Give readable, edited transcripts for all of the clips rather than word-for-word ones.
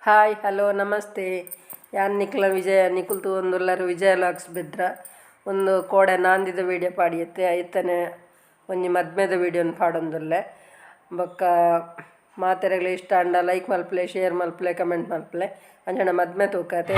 Hi hello namaste. ಯಾನ್ ನಿಕ್ಲ ವಿಜಯ ನಿಕುಲ್ ತೂವೊಂದುಲ್ಲರ್ ವಿಜಯ LOX Bedra. ಒಂದು ಕೋಡೆ ನಾಂದಿದ ವೀಡಿಯೋ ಪಾಡಿಯತ್ತೆ ಐತನೆ ಒಂಜಿ ಮದ್ಮೆದ ವೀಡಿಯೋನ್ ಪಾಡೊಂದುಲ್ಲೆ. ಬೊಕ್ಕ ಮಾತೆರೆಗ್ಲ ಇಷ್ಟ ಆಂಡ ಲೈಕ್ ಮಲ್ಪುಲೆ, ಶೇರ್ ಮಲ್ಪುಲೆ, ಕಮೆಂಟ್ ಮಲ್ಪುಲೆ. ಅಂಚನೆ ಮದ್ಮೆ ತೂಕತೆ.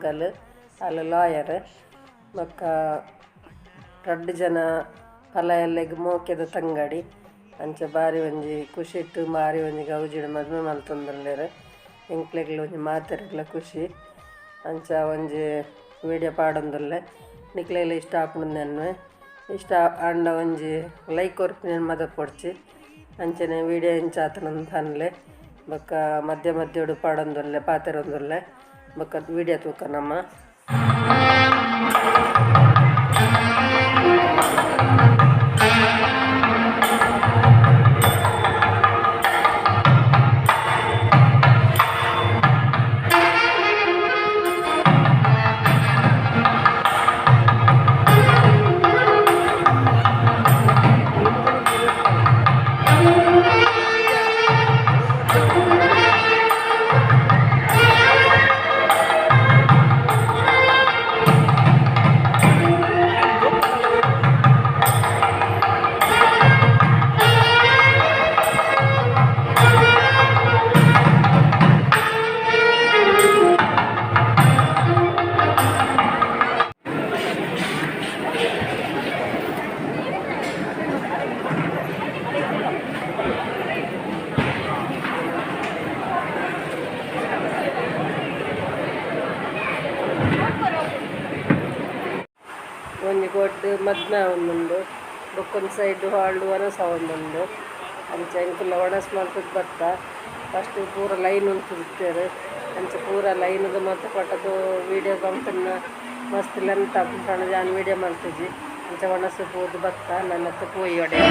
ಮಗಲ್, ಅಲ್ ಲಾಯರ್. ಬೊಕ್ಕ ರಡ್ಡ್ ಜನ ಪಲಯಲ್ಲೆಗ್ ಮೋಕೆದ ತಂಗಡಿ. ಅಂಚ ಬಾರಿ ಒಂಜಿ ಖುಷಿಟ್ ಬಾರಿ ಒಂಜಿ ಗೌಜಿಡ್ ಮದ್ಮೆ ಮಲ್ತೊಂದುಲ್ಲೆರ್. ಎಂಕ್ಲೆಗ್ಲ ಒಂಜಿ ಮಾತೆರೆಗ್ಲ ಖುಷಿ. ಅಂಚ ಒಂಜಿ ವಿಡಿಯೋ ಪಾಡೊಂದುಲ್ಲೆ. ನಿಕ್ಲೆಗ್ಲ ಇಷ್ಟ ಆಪುಂಡು ಎನ್ನುವೆ. ಇಷ್ಟ ಆಂಡ ಒಂಜಿ ಲೈಕ್ ಕೊರ್ಪಿನೆನ್ ಮದಪೊಡ್ಚಿ. ಅಂಚನೆ ವಿಡಿಯೋ ಎಂಚ ಆತುಂಡು ಪನ್ಲೆ. ಬೊಕ್ಕ ಮಧ್ಯ ಮಧ್ಯಡು ಪಾಡೊಂದುಲ್ಲೆ ಪಾತೆರೊಂದುಲ್ಲೆ. ಬೊಕ್ಕ ವಿಡಿಯೋ ತೂಕ ನಮ. ಒಂಜಿ ಕೋಟ್ ಮದ್ಮೆ ಆವೊಂದುಂಡು. ಬೊಕ್ಕೊಂಜಿ ಸೈಡ್ ಹಾಲ್ ಡ್ ವನಸ್ ಆವೊಂದುಂಡು. ಅಂಚ ಎಂಕುಲ್ಲ ವನಸ್ ಮಲ್ತುದು ಬತ್ತ. ಫಸ್ಟ್ ಪೂರ ಲೈನ್ ಉಂತುದಿತ್ತೆರ್. ಅಂಚ ಪೂರ ಲೈನ್ ದ ಮಾತ ಪಟೊಕು ವೀಡಿಯೋ ಮಲ್ತುಂಡ ಮಸ್ತ್ ಲೆಂತ್ ಆಪುಂಡು ಪಂದ್ ಯಾನ್ ವೀಡಿಯೋ ಮಲ್ತುಜಿ. ಅಂಚ ವನಸ್ ಪೋದು ಬತ್ತ ನನತ್ ಪೋಯಿ ಅಡೆ.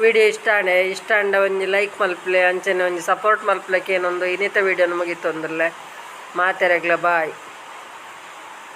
ವಿಡಿಯೋ ಇಷ್ಟ ಆಂಡ ಇಷ್ಟ ಆಂಡ ಒಂಜಿ ಲೈಕ್ ಮಲ್ಪುಲೆ, ಅಂಚನೆ ಒಂಜಿ ಸಪೋರ್ಟ್ ಮಲ್ಪುಲೆ ಕೇನೊಂದು ಇನಿತ ವಿಡಿಯೋನು ಮುಗಿತೊಂದುಲ್ಲೆ. ಮಾತೆರೆಗ್ಲ ಬಾಯ್.